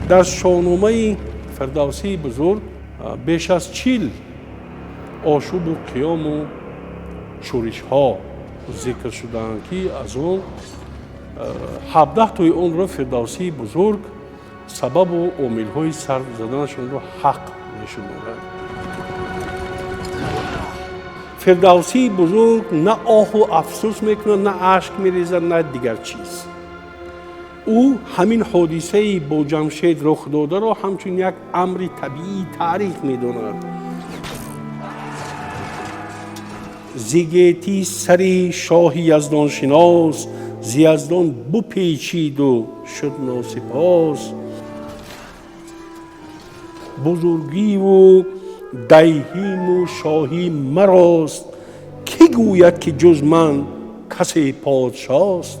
Дар Шоҳномаи Фирдавсии бузург беш аз 40 ошӯбу қиёму шӯришҳо зикр шудаанд, ки аз он 17 тои онро Фирдавсии бузург сабабу омилҳои сар заданашонро ҳақ мешуморад. Фирдавсии бузург на оҳу афсӯс мекунад, на ашк мерезад, на дигар чиз. Ӯ ҳамин ҳодисаи бо Ҷамшед рух додаро ҳамчун як амри табиии таърих медонад. Зигетӣ сари шоҳи яздоншинос зи яздон бупечиду шуд носипос. Бузургиву дайҳиму шоҳӣ марост, кӣ гӯяд, ки ҷуз ман касе подшост?